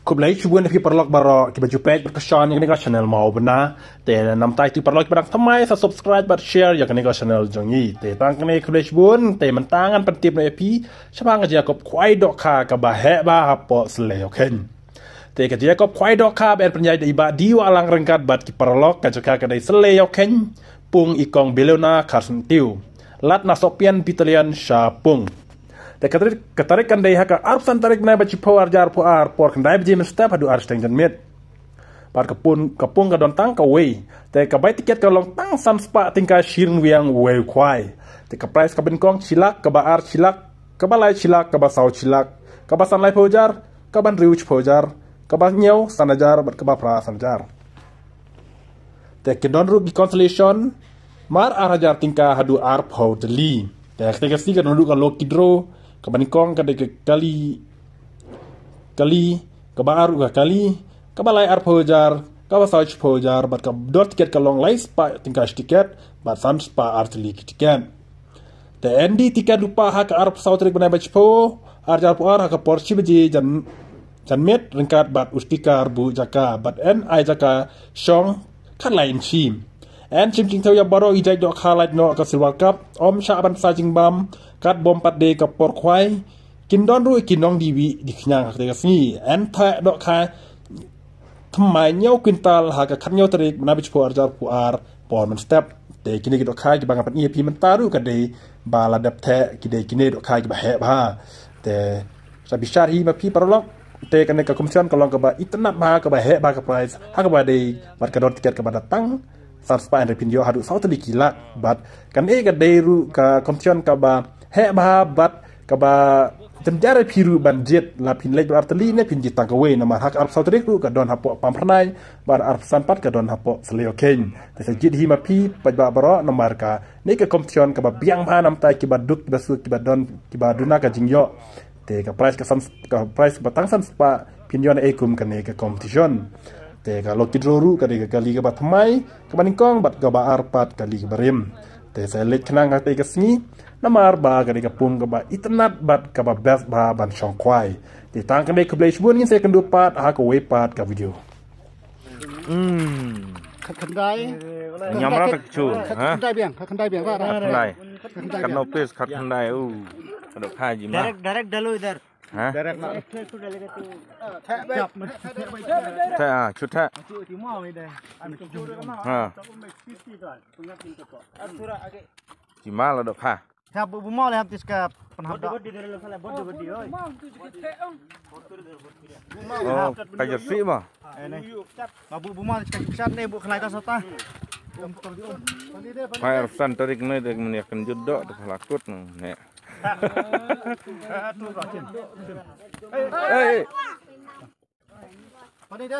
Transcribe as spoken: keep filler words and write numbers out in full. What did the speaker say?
Khublei shibun ïa phi paralok baroh kiba ju peit bad kyrshan ïa kane ka channel Mawbynna. Te namar ïa phi paralok kiba dang thymmai sa subscribe bad share ïa kane ka channel jong ngi. Te tang kane khublei shibun, te mynta ngan pyntip noh ïa phi shaphang ka jingïakob khwai dohkha kaba heh bha hapoh Sleikheiñ. Te ka jingïakob khwai dohkha ba yn pynïaid da i Bah D. Wahlang ryngkat bad ki paralok, ka jaka ka dei Sleikheiñ, Pung i Kong Bilona Kharsyntiew. Lad na Sohpian Battalion Shapung. Te ka tarik, ka tarik kan dei ha ka arphew san tarik bnai ba shiphew arhajar arphew ar, por khyndai baje mynstep haduh ar shiteng janmiet. Bad ka pung, ka pung ka don tang kawei. Te ka bai tiket ka long tang san spah tyngka shi ryngwiang wei khwai. Te ka prize kaba nyngkong shi lak, kaba ar shi lak, kaba lai shi lak, kaba saw shi lak, kaba san laiphew hajar, kaba hynriew shiphew hajar, kaba hynñiew san hajar, bad kaba phra san hajar. Te ki don ruh ki consolation mar ar hajar tyngka haduh arphew tylli. Te kata ka sngi ka don ruh ka lucky draw, kaba nyngkong ka dei ka kali, kali, kaba ar ruh ka kali, kaba lai arphew hajar, kaba saw shiphew hajar, bad ka dor tiket ka long lai spah tyngka shi tiket, bad san spah ar tylli ki tiket. Te yn die tiket lypa ha ka arphew saw tarik bnai ba shiphew, arhajar arphew ar, ha ka por shi baje jan, janmiet ryngkat bad u sticker buh jaka bad yn ai jaka shong khatlai inshi. Yn shim jingthaw ïa baroh i jait dohkha lait noh ka Silver Cup, ym shah ban sa jingbam, kat bym pat dei ka por khwai, kin don ruh ki nongdie wieh die khñiang ha kata ka sngi. Yn theh dohkha thymmai hynñiew kwintal ha ka khathynñiew tarik bnai ba shiphew arhajar arphew ar por mynstep. Te kine ki dohkha kiba nga pyni ïa phi mynta ruh ka dei ba la dep theh, ki dei kine dohkha kiba heh bha. Te sa bishar hi ma phi paralok. Te kane ka competition ka long kaba itynnad bha, kaba heh bha ka prize, ha kaba dei bad ka dor tiket kaba da tang san spah, hynrei phin ïoh haduh saw tylli ki lak. Bad kane ka dei ruh ka competition kaba heh bha bad kaba jynjar ïa phi ruh ban jied, la phin leit bad ar tylli ne phin jied tang kawei, namar ha ka arphew saw tarik ruh ka don hapoh Pamphyrnai, bad arphew san pat ka don hapoh Sleikheiñ. Te sa jied hi ma phi paidbah baroh, namar kane ka competition kaba biang bha, namar kiba duk, kiba suk, kiba don, kiba duna ka jingïoh. Te ka prize ka san, ka prize kaba tang san spah phin ïoh na ei kum kane ka competition. Te ka lucky draw ruh ka dei ka kali kaba thymmai, kaba nyngkong bad kaba ar pat kali kaba rim. Te sa leit khnang ha kata ka sngi, namar ba ka dei ka pung kaba itynnad bad kaba best bha ban shong khwai. Te tang kane, khublei shibun, ngin sa ïakynduh pat ha kawei pat ka video. Hmm. Khat khyndai. Nyam ra tak chu, ha? Khat khyndai biang, khat khyndai biang, ra, ra. Khat khyndai. Khat khyndai biang. Khat no pes, khat khyndai. Uh. Ka dohkha jima. Direct, direct dalo idhar. Ha? Direct na. Theh, ah, chu theh. Ha. Jima la dohkha. Hap bu, bu mol, hap tis ka pynhap doh. Oh, ka jersey mo. Eh, ne. Ma bu, bu mol tis ka chat ne, bu khlai ta sota. Phai arphew san tarik ne, dek menia kan jut doh, tu phala kut ne. Eh, eh. Pani de.